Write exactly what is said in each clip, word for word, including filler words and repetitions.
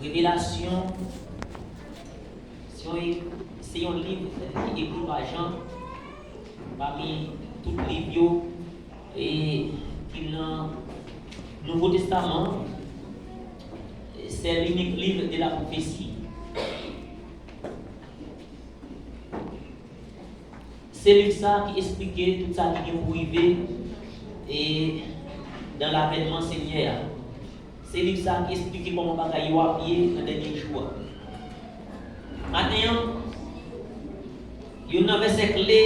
Revelasyon, se yon, se yon liv ki ekri pa Jan, pami tout liv yo, e ki nan Nouvo Testaman, c'est l'unique livre de la prophétie. Se liv sa a ki esplike tout sa ki gen pou rive e dans l'avènement Senyè a. Se liv sa a ki esplike kòman bagay yo ap ye nan dènye jou a. Maten an, youn nan vèsè kle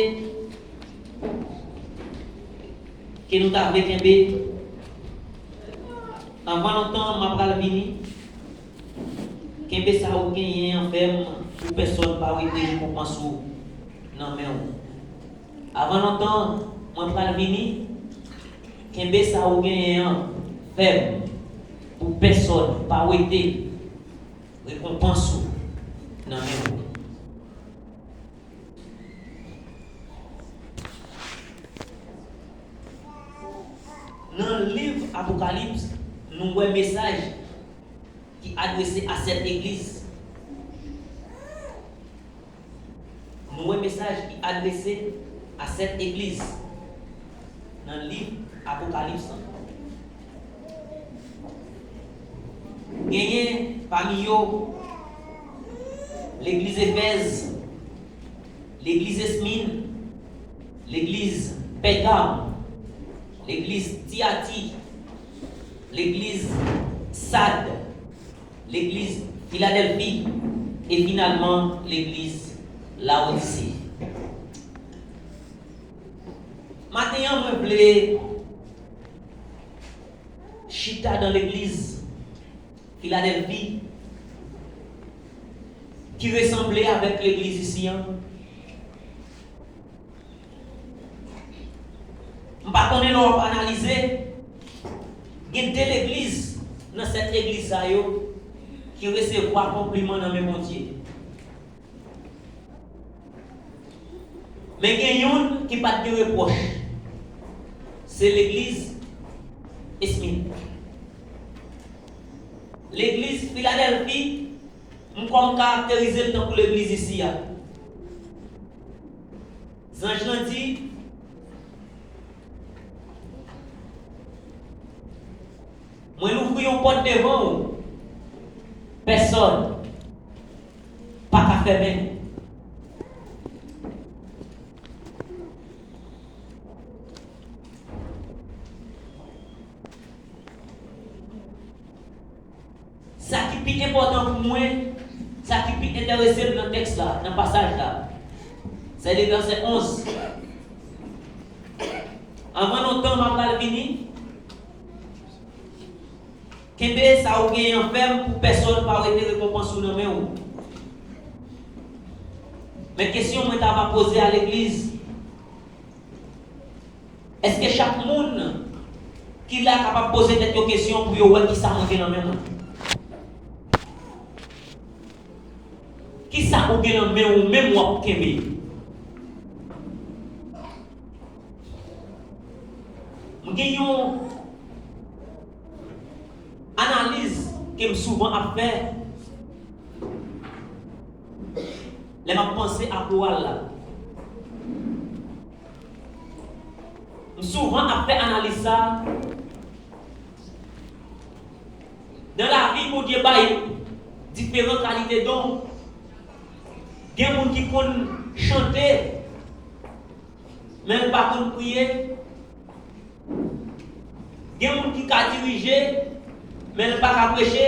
ke nou ta vle kenbe, anvan lontan, m ap pral vini. Kenbe sa ou genyen an fèm pou pèsòn pa wete rekonpans ou nan men w. Avan lontan, mwen pral vini. Kenbe sa ou genyen an fèm pou pèsòn pa wete rekonpans ou nan men w. Nan liv Apokalips, nou wè mesaj ki adrese a sèt egliz. Nou wè mesaj ki adrese a sèt egliz nan liv Apokalips lan. Genyen pami yo legliz Efèz, legliz Esmin, legliz Pègam, legliz Tiyati, legliz Sad, legliz Filadèlfi e finalman legliz Lawodise. Maten an, mwen vle chita nan legliz Filadèlfi ki resanble avèk legliz isi an. M pa konnen lè w ap analize, gen de legliz nan sèt egliz sa yo ki resevwa konpliman nan men Bondye. Men gen youn ki pa t gen repwòch. Se legliz Esmin. Legliz Filadèlfi, m kwè m karakterize l tankou legliz isi a. Zanj lan di, mwen louvri yon pòt devan w, pèsòn pa ka fèmen. Sa ki pi enpòtan pou mwen, sa ki pi enterese m nan tèks la, nan pasaj la, se le vèsè onz. Avan lontan, m ap pral vini. Kenbe sa ou genyen an fèm pou pèsòn pa wete rekonpans ou nan men w. Men kesyon mwen ta va poze a legliz, èske chak moun ki la kapab poze tèt yo kesyon pou yo wè kisa mwen gen nan men mwen? Kisa ou gen nan men ou menm w ap kenbe? M gen yon analiz ke m souvan ap fè lè m ap panse a pawòl la. M souvan ap fè analiz sa a. Nan lavi, Bondye bay diferan kalite don. Gen moun ki konn chante, men l pa konn priye. Gen moun ki ka dirije, men l pa ka preche.